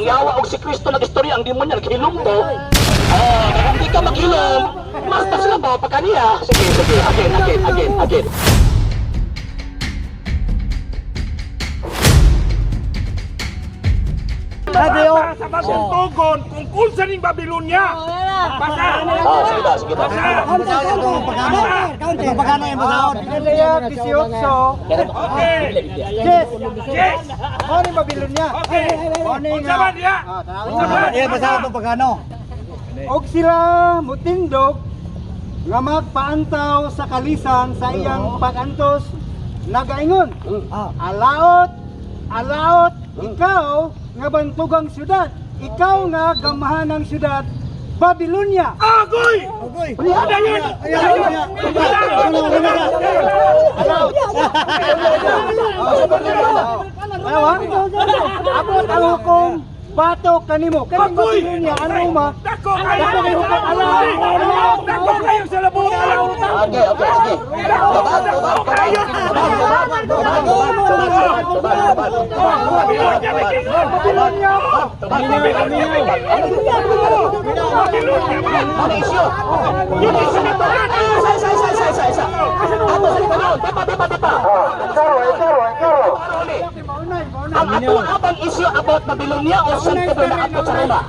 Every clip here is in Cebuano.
Yawa og si Kristo nag-istorya ang demonyo naghilom to. Ah, kung hindi ka maghilom, mas sila ba pa kaniya? Sige, sige, again, again, again, again. Basa sa bagong tugon kung unsa ning Babylonia. Basa. Ah, sige ba, sige ba. Pagano yung basahon? Isaiah 18. Okay. Yes. Yes. Mao ni Babylonia. Okay. Mao ni Unsa nga. man diha? Unsa man? Eh, basahon itong pagano. Og sila mutindog nga magpaantaw sa kalisan sa iyang pagantos nagaingon. Alaot, alaot, ikaw nga bantugang syudad, ikaw nga gamahanang syudad, Babylonia. Agoy! Agoy! Ada yun! Alaot. Ano ha? Abot ang hukom bato kanimo. Kaning Agoy! Babylonia ang Roma. Dako kayo! Dako kayo hukom. Alaot, alaot. Dako kayo sa labuan! Okay, okay, sige. Tubag, tubag, tubag, tubag, tubag, tubag, tubag, tubag, tubag, tubag. Babylonia may kingon! Babylonia. Babylonia may kingon! Babylonia man! Ano isyo? Yun is sa maturan! Ah, isa, isa, isa, isa, isa, isa. Ato sa lipanon. Tipa, tipa, tipa. Uli. Ang ato abang isyu about Babylonia o San Pedro na ato sa Roma?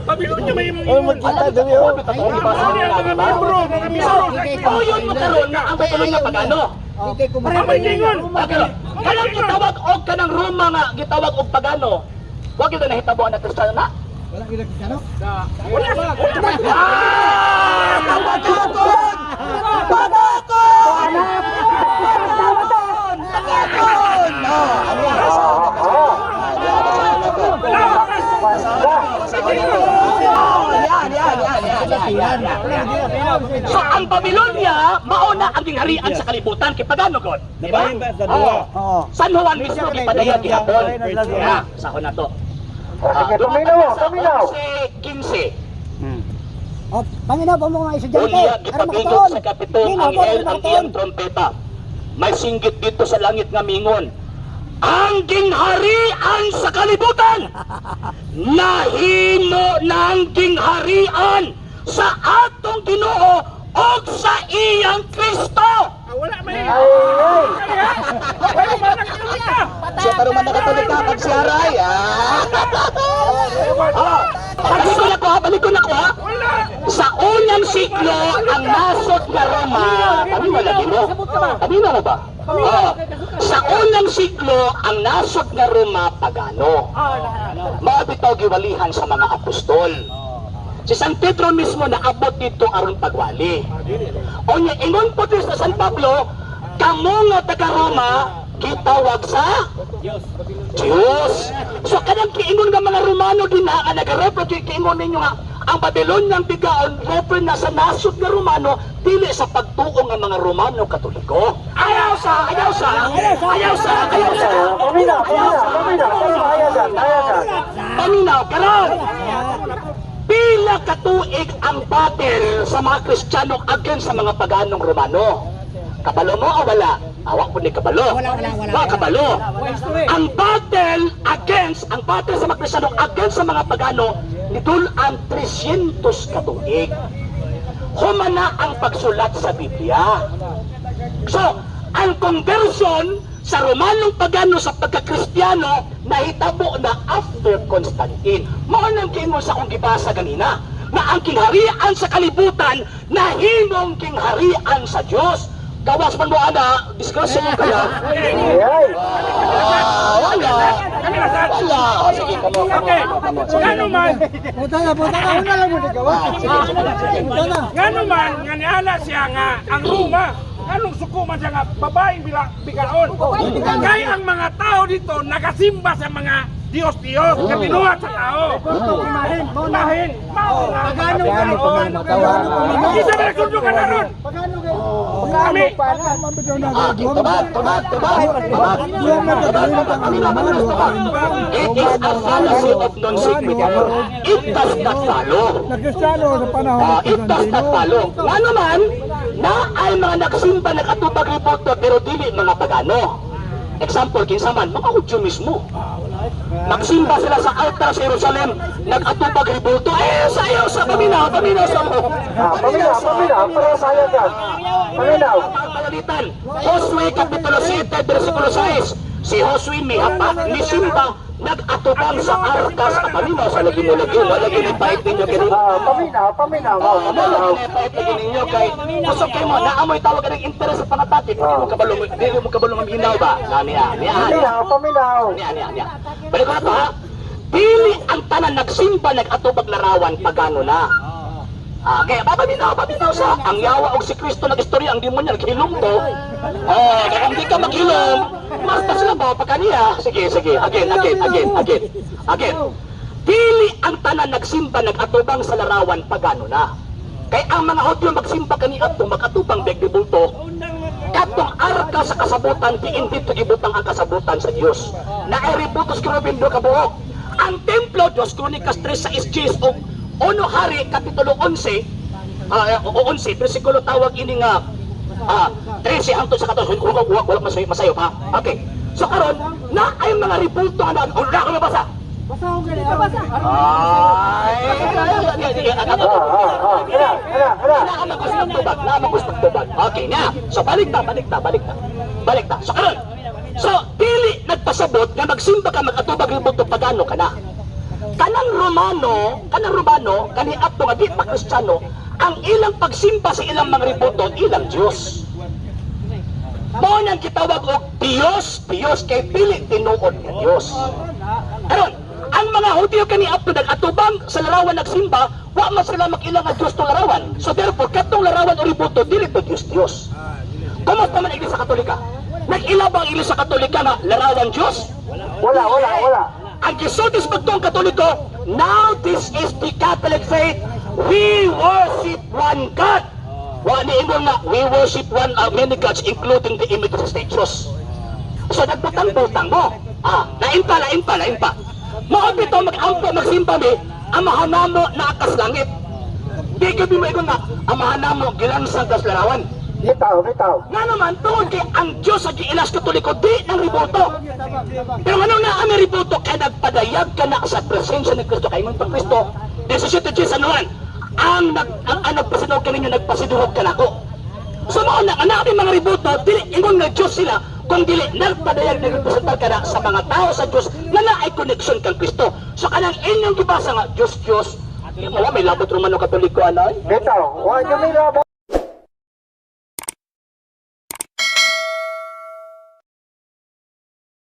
Babylonia may imong ingon! Alam mo, Ano ang mga miyembro sa Tuyon mo karon na ang Babylonia pagano. Ang may kingon! Pagano. Kanang gitawag og kanang Roma nga gitawag og pagano. Wa gyud na nahitabo ang Kristiyano na. Wala gila Kristiyano? Wala! Wala! Ah! Pagakon! Pagakon! Pagakon! Pagakon! Ah, ano yan? Yan, yan, yan, yan, yan, yan, yan. So ang Babylonia, mauna ang gingharian sa kalibutan kay pagano god. Di ba? Oo. Oo. San Juan mismo gipadayag gihapon. Yeah, sahon na to. Sige, tuminaw, tuminaw. 15. Oh, Panginoon, pa mo mga estudyante. Unya Aron gipabigod makatuon. sa kapitong Ninaw, anghel aron ang makatuon. iyang trompeta. May singgit dito sa langit nga mingon. Ang gingharian sa kalibutan nahimo ng gingharian sa atong Ginoo og sa iyang Kristo. Ah, wala may! Wala man ang Katolika! Siya pa man nakatulog ka pag siyaray. Ah. Ah, balik ko na ko ha, balik ko na ko ha. Wala! Sa unang siglo, ang nasod nga Roma, paminaw lagi mo? Paminaw mo ba? Ah, sa unang siglo, ang nasod nga Roma, pagano. Mao bitaw giwalihan sa mga apostol. Si San Pedro mismo naabot dito aron pagwali. Unya ingon po din sa San Pablo, kamo nga taga Roma gitawag sa Diyos. So kanang kiingon nga mga Romano din ha, nga nagarefer kiingon ninyo nga ang Babylonian bigaon refer na sa nasod nga Romano dili sa pagtuo nga mga Romano Katoliko. Ayaw sa, ayaw sa, ayaw sa, ayaw sa. Paminaw, paminaw, paminaw. Ayagan, ayagan. Paminaw karon. Pila ka tuig ang battle sa mga Kristiyano against sa mga paganong Romano? Kabalo mo o wala? Awak po ni kabalo. Wala, wala, wala. Wa kabalo. Ang battle against, ang battle sa mga Kristiyano against sa mga pagano, nidul-an 300 katuig. Humana ang pagsulat sa Biblia. So, ang conversion sa Romanong pagano sa pagkakristyano nahitabo na after Constantine. Mao nang giingon sa akong gibasa ganina na ang kingharian sa kalibutan nahimong kingharian sa Dios. Gawas man mo ana, discussion mo kaya. Ay, Ah, wala. Kami lasan! Wala. Oh, sige, kamo, kamo, Okay! kamo, kamo. Sige. Ngano man! Punta na, punta na. Una lang mo nagawa. Sige, sige, sige. Punta na. Ngano man nga niana siya nga ang Roma anong suko man siya nga babaeng bila, bigaon. Kay ang mga tao dito nagasimba sa mga Diyos-Diyos nga binuhat sa tao. Imahin, mao na. Imahin, mao na. Pagano kayo? Pagano kayo? Isa ba nagsundo ka na ron? Pagano kayo? Kami. Ah, okay, tubag, tubag, tubag, tubag. Tubag, tubag, paminaw, paminaw, tubag. It is a fallacy of non sequitur. It does not follow. Nagkristyano sa panahon Ah, it does not follow. Nga naman, na ay mga nagsimba nagkatubag ripoto pero dili mga pagano. Example, kinsa man, mga Hudyo mismo. Nagsimba sila sa altar sa Jerusalem, nag-atubag rebulto. Eh, sayo sa paminaw, paminaw sa mo. Ah, paminaw, paminaw, para mahayagan. Paminaw. Palalitan. Josue Kapitulo 7, versikulo 6. Si Josue mihapa, nisimba, nag-atubang sa arka sa paminaw sa lagi mo lagi. Wala ginipait ninyo kini. Ah, paminaw, paminaw. Oh, Oh, paminaw. wala ginipait lagi ninyo kay kusog kayo mo, naamoy tawag ng interes sa pangatake. Di mo kabalo maminaw ba? Nani ah, niya. Paminaw, paminaw. Niya, niya, niya. Balik ko na to ha. Dili ang tanan nagsimba nag-atubag larawan pagano na. Ah, kaya papaminaw, paminaw sa ang yawa og si Kristo nag-istorya ang demonyo naghilom to. Oh, kaya kung di ka maghilom, mas pa sila ba pa kaniya. Sige, sige, again, again, again, again. Again. Dili ang tanan nagsimba nag-atubang sa larawan pagano na. Kaya ang mga Hudyo magsimba kaniadto makatubang beg bulto. Katong arka sa kasabutan, diin dito gibutang ang kasabutan sa Dios. Naiributos kerubin do kabuok. Ang templo, Diyos Kronikas 3 sa SGs o Uno Hari, Kapitulo 11, o 11, versikulo tawag ini nga 13 hangtod sa 14, wala, wala, wala masayo, masayo pa. Okay. So karon na ay mga rebulto nga na, oh, na ako mabasa. Basa ko gani. Basa. Ay, Ah, ah, ah. Kaya, kaya, kaya. Naamagos tubag, naamagos tubag. Okay na. So balik ta, balik ta, balik ta. Balik ta. So karon. So dili nagpasabot nga magsimba ka mag-atubag rebulto pagano ka na. Kanang Romano, kani adto nga di pa Kristiyano, ang ilang pagsimba sa ilang mga rebulto, ilang Dios. Mao nang gitawag og Dios, Dios kay pili tinuod nga Dios. Karon, ang mga Hudyo kani adto nag-atubang sa larawan nagsimba, wa man sila makila nga Dios tong larawan. So therefore, katong larawan o rebulto dili to Dios Dios. Kumusta man ang Iglesia Katolika? Nag-ila ba ang Iglesia Katolika nga larawan Dios? Wala, wala, wala. Ang gisulti sa pagtuong Katoliko, now this is the Catholic faith, we worship one God. Wa ni ingon nga, we worship one many gods, including the images of statues. So nagbutang-butang mo. Ah, lain pa, lain pa, lain pa. Mao bitaw mag-ampo, magsimba mi, amahan namo na akas langit. Di gyud mo ingon nga, amahan namo gilansang kas larawan. Bitaw, bitaw. Nga naman, tungod kay ang Diyos sa giilas Katoliko, di ng rebulto. Pero ano na ang rebulto, kay nagpadayag ka na sa presensya ni Kristo, kay ingon pa Kristo, 17 Diyos, anuan, ang nagpasinog ka ninyo, nagpasidurog ka nako. So mao na, ang aming mga rebulto, dili ingon nga Diyos sila, kung dili nagpadayag nagrepresentar ka na sa mga tao sa Diyos na naay connection kang Kristo. So kanang inyong gibasa nga, Diyos, Diyos, wala may labot Romano Katoliko, ano? Bitaw. Wa nyo may labot.